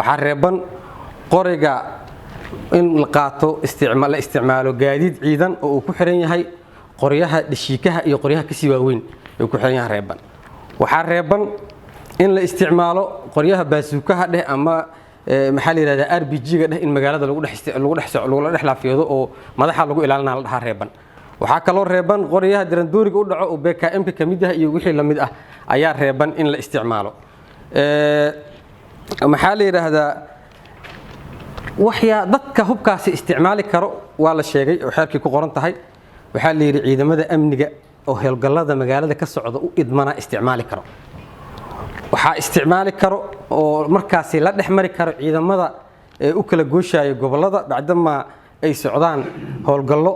Waxaa reeban qoriga in la qaato, la isticmaalo gaadiid ciidan oo uu ku xiran yahay qoryaha dhashiikaha iyo qoryaha kasii waaweyn ay ku xiran yahay reeban. Waxaa reeban in la isticmaalo qoryaha baasuukaha dheh ama maxaa la yidhahdaa RPG-ga dheh, in magaalada lagu dhex lagu dhex lagula dhex laafiyado oo madaxa lagu ilaalina la dhahaa reeban. Waxaa kaloo reeban qoryaha darandooriga u dhaco oo BKM-ka ka mid ah iyo wixii la mid ah ayaa reeban in la isticmaalo. Maxaa la yidhaahdaa, waxyaa dadka hubkaasi isticmaali karo waa la sheegay oo xeerkii ku qoran tahay. Waxaa la yidhi ciidamada amniga oo howlgallada magaalada ka socda u idmana isticmaali karo. Waxaa isticmaali karo oo markaasi la dhex mari karo ciidamada ee u kala gooshaya gobollada, bacdamaa ay socdaan howlgallo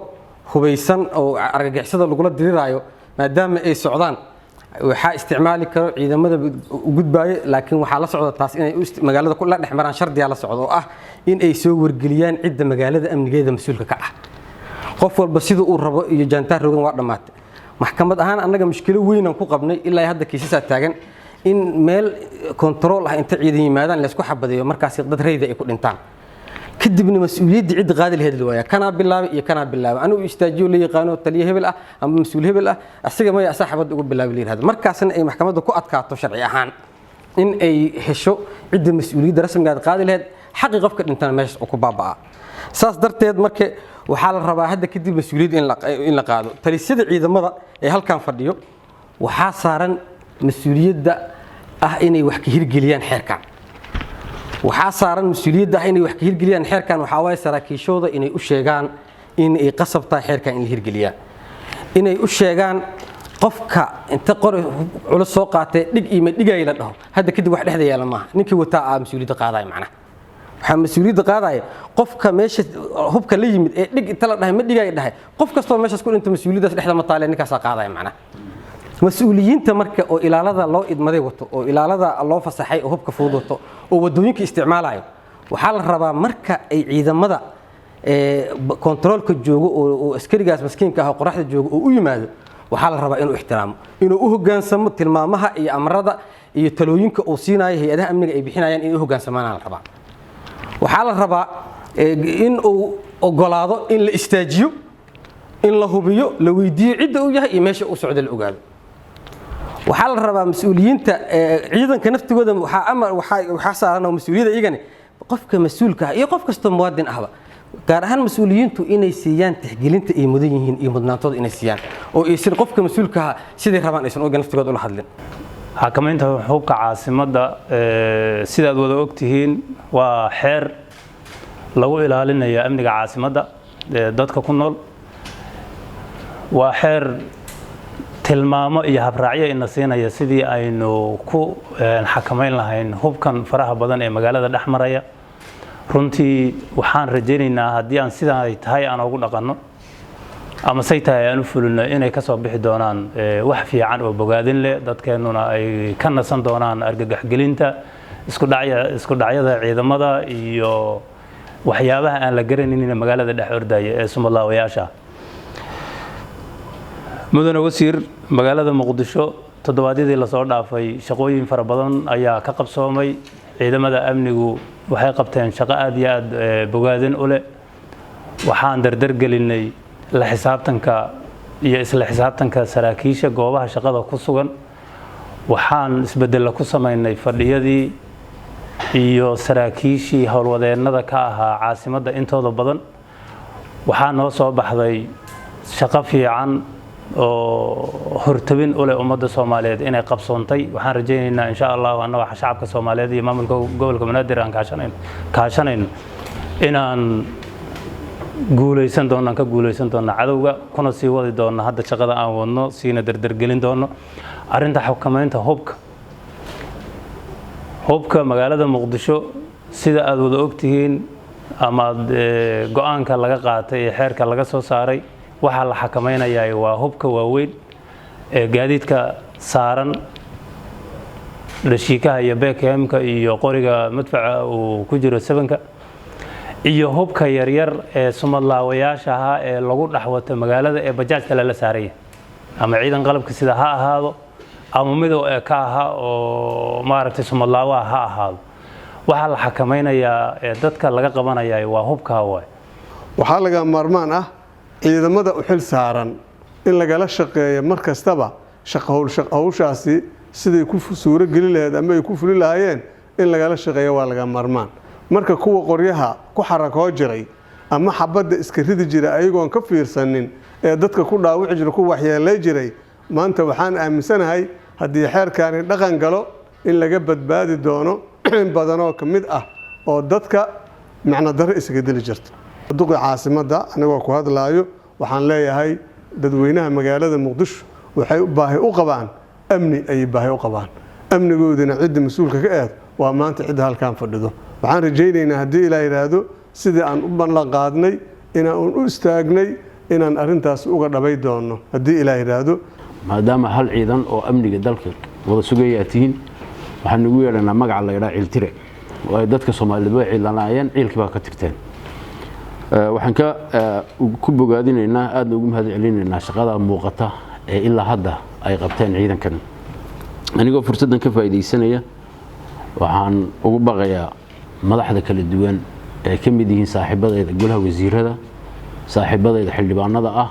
hubaysan oo argagixisada lagula diriraayo. Maadaama ay socdaan, waxaa isticmaali karo ciidamada u gudbaayo, laakiin waxaa la socda taas inay magaalada la dhex maraan shardiyaa la socda oo ah in ay soo wargeliyaan cidda magaalada amnigeeda mas-uulka ka ah. Qof walba sida uu rabo iyo jaantaar rogan waa dhammaatay. Maxkamad ahaan annaga mushkilo weynaan ku qabnay, ilaa hadda kiisasaa taagan, in meel kontarool ah inta ciidan yimaadaan laysku xabadeeyo, markaasi dad rayda ay ku dhintaan, kadibna mas-uuliyadda cidda qaadi lahayd la waaya. Kanaa bilaabay iyo kanaa bilaabay, anigu istaajiyo la yaqaano taliye hebel ah ama mas-uul hebel ah, asiga maya, asaa xabadda uga bilaabay la yihahdo. Markaasna ay maxkamadda ku adkaato sharci ahaan in ay hesho cidda mas-uuliyadda rasmigaad qaadi lahayd, xaqii qofka dhintana meeshaas uu ku baaba'aa. Saas darteed marka waxaa la rabaa hadda kadib mas-uuliyadda in la qaado. Talisyada ciidamada ee halkan fadhiyo waxaa saaran mas-uuliyadda ah inay wax ka hirgeliyaan xeerkan. Waxaa saaran mas-uuliyadda ah inay wax ka hirgeliyaan xeerkan. Waxaa waaye saraakiishooda inay u sheegaan in ay qasab tahay xeerkan in la hirgeliyaan, inay u sheegaan qofka inta qori culus soo qaatee dhig iyo ma dhigay la dhaho. Hadda kadib wax dhexda yaala maaha, ninkii wataa aa mas-uuliyadda qaadaya. Macnaha waxaa mas-uuliyadda qaadaya qofka meesha hubka la yimid ee dhig inta la dhahay ma dhigay dhahay. Qof kastoo meeshaas ku dhinta mas-uuliyaddaas dhexda ma taale, ninkaasaa qaadaya. Macnaha mas-uuliyiinta marka oo ilaalada loo idmaday wato, oo ilaalada loo fasaxay, oo hubka fudud wato, oo wadooyinka isticmaalayo, waxaa la rabaa marka ay ciidamada kontaroolka joogo oo askarigaas maskiinka ah oo qoraxda joogo oo u yimaado, waxaa la rabaa inuu ixtiraamo, inuu u hogaansamo tilmaamaha iyo amarada iyo talooyinka uu siinayo hay-adaha amniga ay bixinayaan. Inay u hogaansamaanaa la rabaa. Waxaa la rabaa in uu ogolaado in la istaajiyo, in la hubiyo, la weydiiyo cidda uu yahay iyo meesha uu socda la ogaado. Waxaa la rabaa mas-uuliyiinta ciidanka naftigooda waxaa amar waxaa saaran oo mas-uuliyadda iyagani qofka mas-uulka ah iyo qof kastoo muwaadin ahba, gaar ahaan mas-uuliyiintu, inay siiyaan tixgelinta ay mudan yihiin iyo mudnaantooda inay siiyaan, oo aysan qofka mas-uulka ah siday rabaan aysan oga naftigooda ula hadlin. Xakamaynta hubka caasimadda, sidaad wada ogtihiin, waa xeer lagu ilaalinayo amniga caasimadda dadka ku nool. Waa xeer tilmaamo iyo habraacyo ina siinaya sidii aynu ku xakamayn lahayn hubkan faraha badan ee magaalada dhex maraya. Runtii waxaan rajaynaynaa haddii aan sidaa ay tahay aan ugu dhaqanno ama say tahay aan u fulino, inay ka soo bixi doonaan wax fiican oo bogaadin leh, dadkeennuna ay ka nasan doonaan argagaxgelinta, isku dhacyada ciidamada iyo waxyaabaha aan la garanaynin magaalada dhex ordaya ee sumadlaawayaasha. Mudane wasiir, magaalada Muqdisho toddobaadyadii lasoo dhaafay shaqooyin fara badan ayaa ka qabsoomay. Ciidamada amnigu waxay qabteen shaqo aad iyo aad bogaadin u leh. Waxaan dardargelinay la xisaabtanka iyo isla xisaabtanka saraakiisha goobaha shaqada ku sugan. Waxaan isbedella ku samaynay fadhiyadii iyo saraakiishii howlwadeennada ka ahaa caasimadda intooda badan. Waxaa noo soo baxday shaqo fiican oo hortabin u leh ummadda Soomaaliyeed inay qabsoontay. Waxaan rajaynaynaa, insha Allahu, annagoo shacabka Soomaaliyeed iyo maamulka gobolka Banaadir aan kaashanayno, inaan guulaysan doono, aan ka guulaysan doonno cadowga, kuna sii wadi doonno hadda shaqada aan wadno, siina dardargelin doono arrinta xakamaynta hubka. Hubka magaalada Muqdisho, sida aada wada ogtihiin ama go-aanka laga qaatay ee xeerka laga soo saaray, waxaa la xakamaynayaa waa hubka waaweyn ee gaadiidka saaran, dhashiikaha iyo BKM-ka iyo qoriga madfaca uu ku jiro sebanka, iyo hubka yaryar ee sumadlaawayaasha ahaa ee lagu dhex wato magaalada ee bajaajka lala saaraya, ama ciidan qalabka sida ha ahaado ama midow ee ka ahaa oo maaragtay sumadlaawaha ha ahaado. Waxaa la xakamaynayaa ee dadka laga qabanayaa waa hubkaa waay. Waxaa laga maarmaan ah ciidamada u xil saaran in lagala shaqeeyo mar kastaba hawshaasi siday ku suuro geli lahayd ama ay ku fuli lahaayeen in lagala shaqeeyo waa laga maarmaan. Marka kuwa qoryaha ku xarakoo jiray ama xabadda iska ridi jiray ayagoon ka fiirsanin ee dadka ku dhaawici jira, ku waxyeelay jiray, maanta waxaan aaminsanahay haddii xeerkaani dhaqan galo in laga badbaadi doono in badanoo ka mid ah oo dadka macno darro isaga dili jirta. Duqi caasimadda, anigoo ku hadlaayo, waxaan leeyahay dadweynaha magaalada Muqdisho waxay baahi u qabaan amni, ayay baahi u qabaan. Amnigoodina cidda mas-uulka ka eed waa maanta cidda halkan fadhido. Waxaan rajaynaynaa haddii Ilaa yidhaahdo sidii aan u ballan qaadnay inaan u istaagnay inaan arrintaas uga dhabay doono haddii Ilaa yidhaahdo. Maadaama hal ciidan oo amniga dalka wada sugayaa tihiin, waxaan ugu yeedhanaa magaca la yidhaha Ciiltire, oo ay dadka Soomaaliyeed way ciilanaayeen, ciilkii baa ka tirteen. Waxaan ka ku bogaadinaynaa, aadna ugu mahad celinaynaa shaqada muuqata ee ilaa hadda ay qabteen ciidankan. Anigoo fursaddan ka faa'iidaysanaya, waxaan ugu baqayaa madaxda kala duwan ee ka mid yihiin saaxiibadayda golaha wasiirada, saaxiibadayda xildhibaanada ah,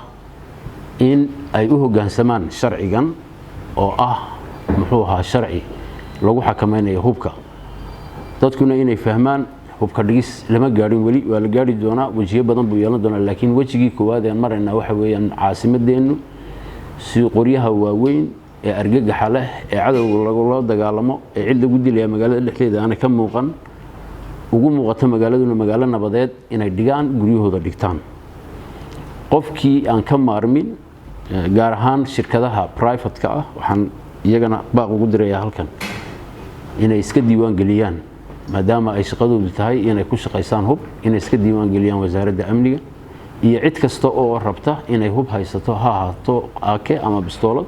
in ay u hoggaansamaan sharcigan oo ah muxuu ahaa sharci lagu xakamaynayo hubka. Dadkuna inay fahmaan hubka dhigis lama gaadhin weli, waa la gaari doonaa, wejiyo badan buu yeelan doonaa, laakiin wejigii koowaad ee maraynaa waxa weeyaan caasimadeennu si qoryaha waaweyn ee argagaxa leh ee cadowga lagula dagaalamo ee cid lagu dilaya magaalada dhexdeeda aanay ka muuqan, ugu muuqato magaaladuna magaalo nabadeed, inay dhigaan guryahooda dhigtaan. Qofkii aan ka maarmin, gaar ahaan shirkadaha private-ka ah, waxaan iyagana baaq ugu dirayaa halkan inay iska diiwaan geliyaan, maadaama ay shaqadoodu tahay inay ku shaqaysaan hub, inay iska diiwaan geliyaan Wasaaradda Amniga iyo cid kasta oo rabta inay hub haysato, ha ahaato aake ama bistoolad,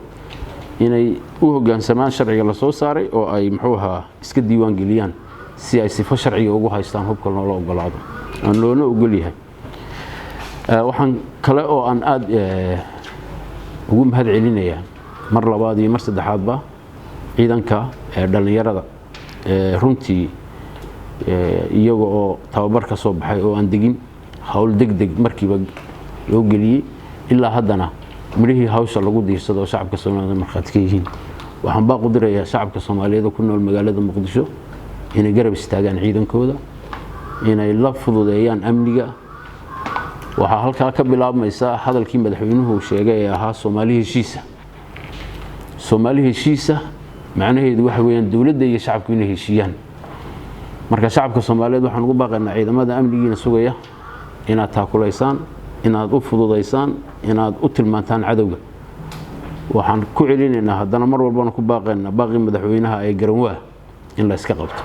inay u hoggaansamaan sharciga la soo saaray oo ay muxuu ahaa iska diiwaan geliyaan si ay sifo sharciga ugu haystaan hubka loola ogolaado aan loona ogol yahay. Waxaan kale oo aan aada ugu mahad celinayaa mar labaad iyo mar saddexaadba ciidanka dhallinyarada runtii iyaga oo tababar ka soo baxay oo aan degin, hawl deg deg markiiba loo geliyey, ilaa haddana midhihii hawsha lagu diirsado oo shacabka Soomaaliyeed markhaati ka yihiin. Waxaan baaq u dirayaa shacabka Soomaaliyeed oo ku nool magaalada Muqdisho inay garab istaagaan ciidankooda, inay la fududeeyaan amniga. Waxaa halkaa ka bilaabmaysa hadalkii madaxweynuhu sheegay ee ahaa Soomaali heshiisa. Soomaali heshiisa macnaheedu waxa weeyaan dowladda iyo shacabku inay heshiiyaan. Marka shacabka Soomaaliyeed waxaan ugu baaqaynaa ciidamada amnigiina sugaya inaad taakulaysaan, inaad u fududaysaan, inaad u tilmaantaan cadowga. Waxaan ku celinaynaa haddana mar walbana ku baaqaynaa baaqii madaxweynaha ee garanwaa in la iska qabto.